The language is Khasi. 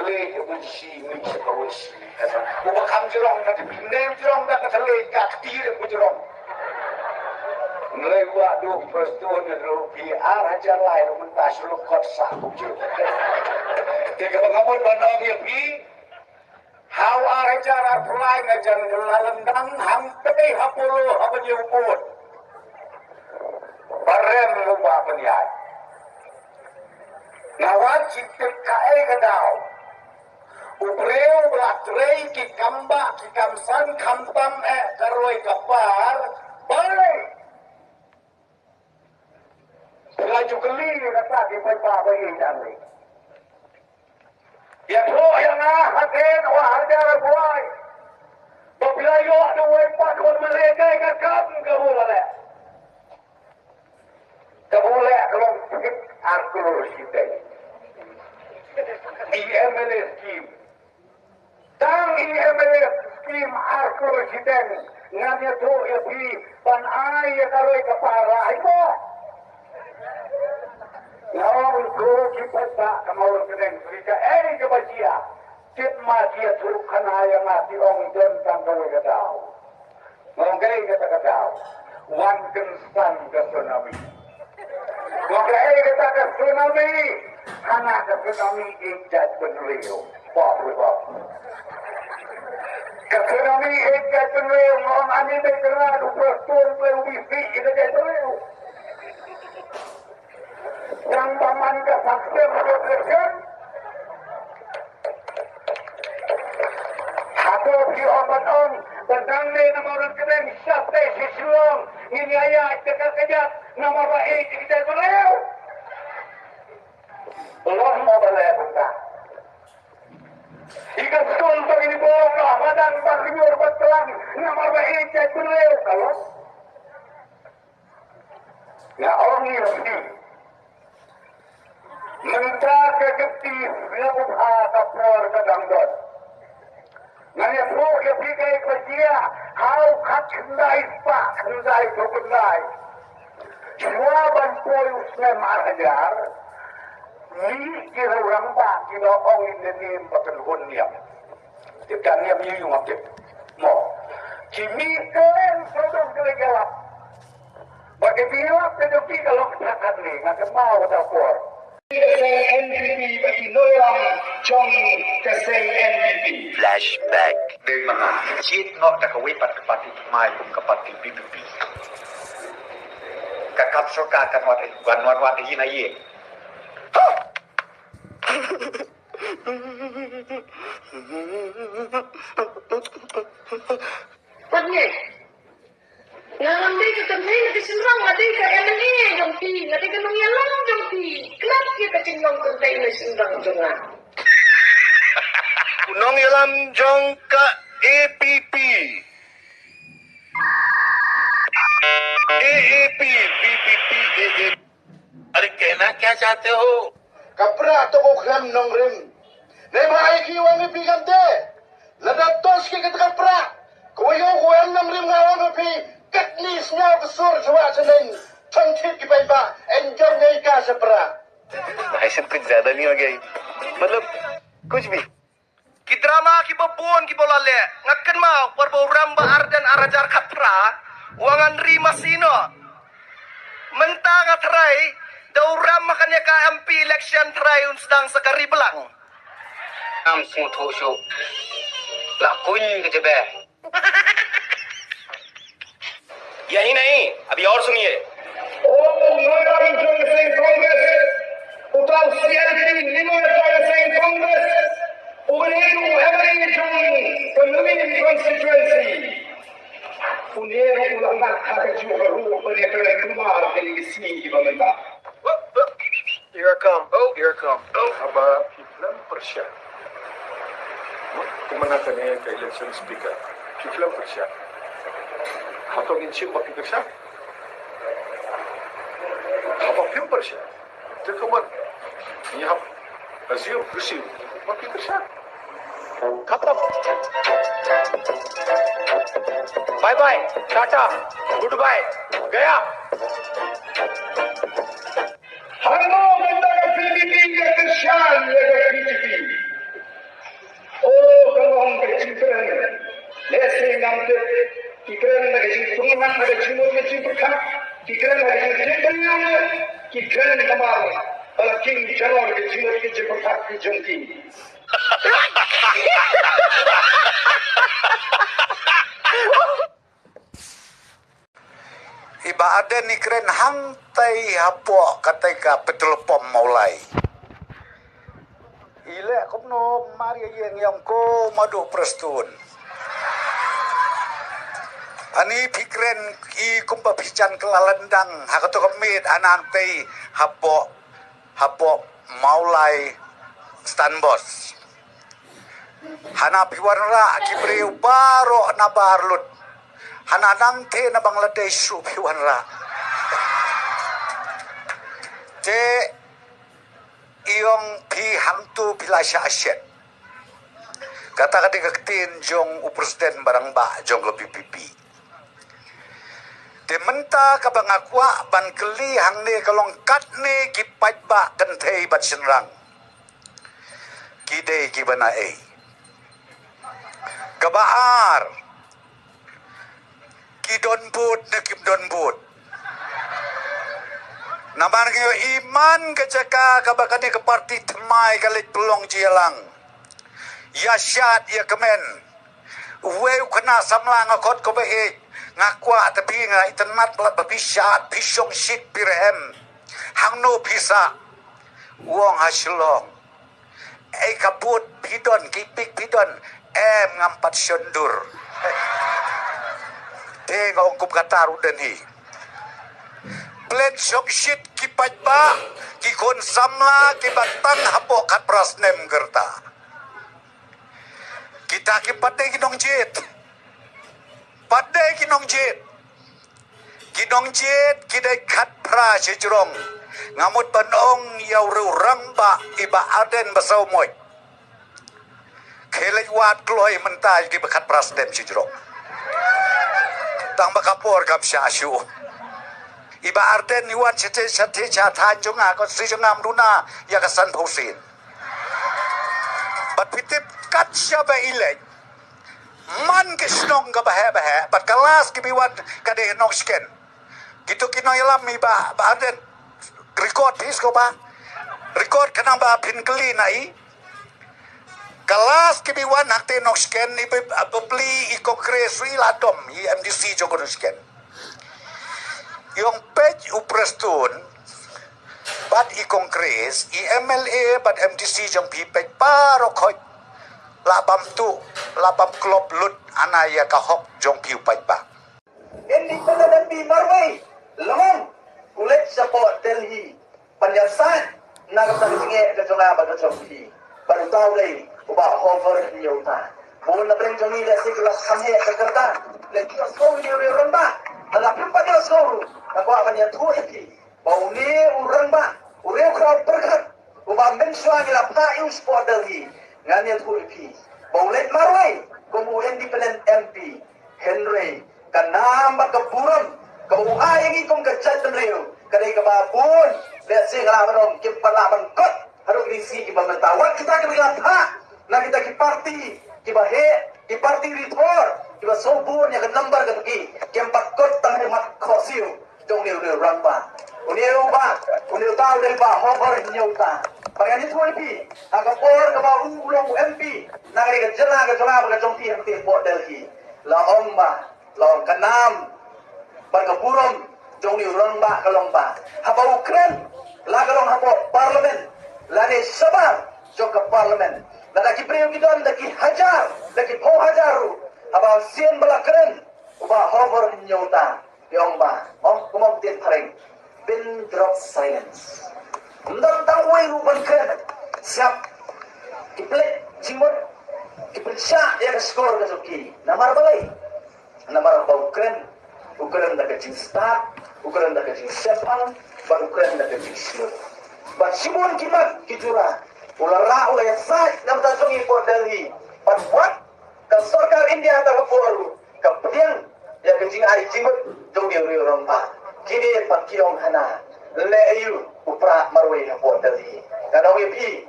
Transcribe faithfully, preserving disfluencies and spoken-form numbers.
Lei ka bunsi ngi sa ka wei si. Uba kham jrong ka tipi nem jrong da ka thalei ka kti re bu jrong. Nglai wa du Prestone ne ru pi ar hajar lai ru mynta sulu kot sa bu jrong. Te ka ba ngamut ba nong ya pi. Hau ar hajar ar pulai nga jan la lendang hang tei ha polo ha ba nyeu bot. Barem lu ba peniai. Nga wan cik tip kaei ka daw. U briew ba la trei ki kam ba ki kam san khamtam eh ka roi ka par. Barem. Phi la ju kylli ïa kata ki paidbah ba ïeit ïa ngi. Ïathuh ïa nga hadien wa hajar buai. Ba phi la ïoh da wei pat wat ma leh kai ka kam ka bu la leh. Ka bu leh ka long thik ar klur shiteng. I M L A scheme. Tang i M L A scheme ar klur shiteng ngan ïathuh ïa phi ban ai ïa ka roi ka par la ai mo. Nga ong ko ki paidbah ka Mawryngkneng phi kaei kaba jia. Tip ma ki ïathuh khana ïa nga ki ong don tang kawei ka daw. Nga ong kaei kata ka daw. Wan kynsan ka tsunami. Nga ong kaei kata ka tsunami. Hana ka tsunami ïeit jait bynriew. Bap re bap. Ka tsunami ïeit jait bynriew. Nga ong ani dei ka lad u Prestone Playobi ïeit jait bynriew. Tang ba man ka success ka election. Hato phi ong ban ong, ba nangne na Mawryngkneng sha sha Shillong ngin ïa ïaid da ka kjat namar ba ïeit ïa kita ki briew. Long mo ba leh kumta. Ïa ka skul ba ngin ïa buh noh madan ba rior ba tlang namar ba ïeit ïa ki briew ka long. Nga ong ïa phi. Mynta ka kti sngewbha ka por ka dang don. Ngan ïathuh ïa phi kaei kaba jia, ha u khatkhyndai spah khyndai phew khyndai. Shuwa ban poi u snem ar hajar, mih ki rangbah kiba ong in the name ba kynhun niam. Tip da niam ïa u ngam tip. Mo. Ki mih kren sodong kren ïalap. Ba ki mih ïalap ka jong ki ka long ka kane, nga kynmaw ka por. Ka seng N P P ba ki nongïalam jong ka seng N P P. Flashback. Dei ma nga jied noh da kawei pat ka party thymmai kum ka party V P P. Ka kam sorkar kan wad, kan wad, wad ïa na ïing. Pat ngi. Nga ngam dei ka kynthei, nga dei ka shynrang, nga dei ka M L A jong phi, nga dei ka nongïalam jong phi. Klet ïa ka jinglong kynthei ne shynrang jong nga. U nongïalam jong ka A P P. A A P, V P P, A A P. अरे कहना क्या चाहते हो? Ka pra to ko khlem nongrim. Nei ma ai ki wan phi kam te. Lada tos ki kata ka pra. Ko yo ko em nongrim nga wan phi. Katni sñiaw ka sur chwa chaneng. Chang thit ki pai ba. Enjoy nei ka sa pra. भाई साहब कुछ ज्यादा नहीं हो गया ये? मतलब कुछ भी। Ki drama kiba bun kiba la leh. Nga kynmaw, por ba u Rambah Ardent ar hajar khatphra, u wan ri masi noh. Mynta nga tharai, da u Ram ha kane ka M P election tharai un sdang sa ka ri blang. Am sngewthuh shuh. La kuñ ka jebe. यही नहीं, अभी और सुनिए। ओ Noida region seng Congress, uta u C L P Ninoy jong seng Congress, u Nehru M L A jong ka Luhni constituency. U Nehru u la ngat ha ka juh ka ruh ban ïakren kumar kane ka sngi kiba mynta. Here I come. Oh, here I come. Oh. Haba phi khlem pyrshah. Kumne kane ka election speaker. Phi khlem pyrshah. Hato ngin shim ba phi pyrshah? Haba phim pyrshah. Te kumne. Ngi hap assume, presume ba phi pyrshah. खत्म। Bye bye, tata, goodbye, गया। Hangno mynta ka V P P ka kyrshan ïa ka B J P. Kren ha ki jingkren briew, ki kren namar ba la king jalor ki jingmut ki jingpyrkhat ki jong ki. I Bah Ardent i kren hangtai hapoh katai ka petrol pump Mawlai. I leh kumno mar ïa ïeng ïa u Madu Prestone. Ani phi kren i kumba phi jan kylla lyndang ha kato ka miet, hana hangtai hapoh, hapoh Mawlai Stanbos. Hana phi wanrah ki briew baroh na bar lut. Hana nangta na Bangladesh ruh phi wanrah. Te i ong phi hangto phi la shah shet. Kata ka dei ka ktien jong u president ba rangbah jong ka V P P. Te mynta kaba nga kwah ban kylli hangne ka long katne ki paidbah kynthei bad shynrang ki dei kiba naei? Kaba ar, ki don vote ne kim don vote? Namar ngi ïohi man ka jaka kaba kane ka party thymmai ka leit pynlong jingïalang. Ïa shad ïa kmen. Uwei u khynnah samla nga khot ko ba ïeit, nga kwah te phi, nga itynnad palat ba phi shad, phi shongshit, phi rhem. Hangno phi sah? U ong ha Shillong. Ei ka vote phi don, ki pick phi don? Em, ngam pat shon dur. Te nga ong kum kata ruh don hi. Plen shongshit ki paidbah, ki khun samla kiba tang hapoh khatphra snem ka rta. Kita kim pat dei ki nongjied. Pat dei ki nongjied. Ki nongjied ki dei khatphra shajrong. Nga mut ban ong ïa u rangbah i Bah Ardent Basaiawmoit, khie leit wad kloi mynta ïa kiba khatphra snem shajrong. Tang ba ka por kam shah shuh. I Bah Ardent i wan shatei shatei sha thaiñ jong nga, constituency jong nga, ym duna ïa ka sanphew sien. Bad phi tip kat shaba i leit, man ka shnong kaba heh ba heh, bad ka last kiba wan ka dei Nongshken. Kito ki nongïalam i Bah, Bah Ardent, record phi sngewbha. Record khnang ba phin kylli na i. Ka last kiba wan hangtei Nongshken, i ba, bapli i Congress ruh i la dom, i M D C jong ka Nongshken. I ong peit u Prestone bad i Congress, i M L A bad M D C jong phi peit baroh khoit la bam tuh, la bam klop lut hana ïa ka hok jong phi u paidbah. Independent M P marwei, long, u leit shapoh Delhi ban ïasaid na ka bynta ka jingeh ka jong nga bad ka jong phi. Bad uta u dei u Bah Hover Hynñiewta. Bun na pdeng jong ngi lehse ki la kham heh ka kyrteng, lehse ki la sngew ïa u rangbah. Lada phim pat ïohsngew ruh, nga kwah ban ïathuh ïa phi ba une u rangbah, u riewkhraw pyrkhat uba mynshuwa ngi la phah ïa u shapoh Delhi. Ngan ïathuh ïa phi ba u leit marwei kum u independent M P. Hynrei ka nam bad ka burom kaba u ai ïa ngi kum ka jaitbynriew ka dei kaba bun, lehse nga lah ban ong, kim pat lah ban kot haduh kine ki sngi kiba mynta. Wat kita kiba la phah na kita ki party kiba heh, ki party rithor kiba sngewbun ïa ka number ka jong ki, kim pat kot tang ha mat khohsiew jong une u rangbah. Une u bah, une uta u dei Bah Hover Hynñiewta. Ba ngan ïathuh ïa phi, ha ka por kaba u long u M P na kane ka jylla, ka jylla bad ka jong phi hangtei hapoh Delhi, la ong ba, la ong ka nam bad ka burom jong une u rangbah ka long ba haba u kren, la ka long hapoh Parliament lane shabar jong ka Parliament, lada ki briew ki don da ki hajar, da ki phew hajar ruh, haba sien ba la kren u Bah Hover Hynñiewta, i ong ba, ong kumba ktien phareng, pin drop silence. Ym don tang uwei ruh ban kren. Siap ki pynleit jingmut, ki pynshah ïa ka shkor ka jong ki. Namar balei? Namar ba u kren, u kren da ka jingstad, u kren da ka jingshemphang, bad u kren da ka jingshlur. Bad shibun ki mat ki jura u la rah, u la ïasaid na bynta jong ngi hapoh Delhi. Bad wat ka sorkar India ha kata ka por ruh ka pdiang ïa ka jingai jingmut jong une u rangbah. Kine pat ki ong hana, leh aïu u prah marwei hapoh Delhi? Ngan ong ïa phi,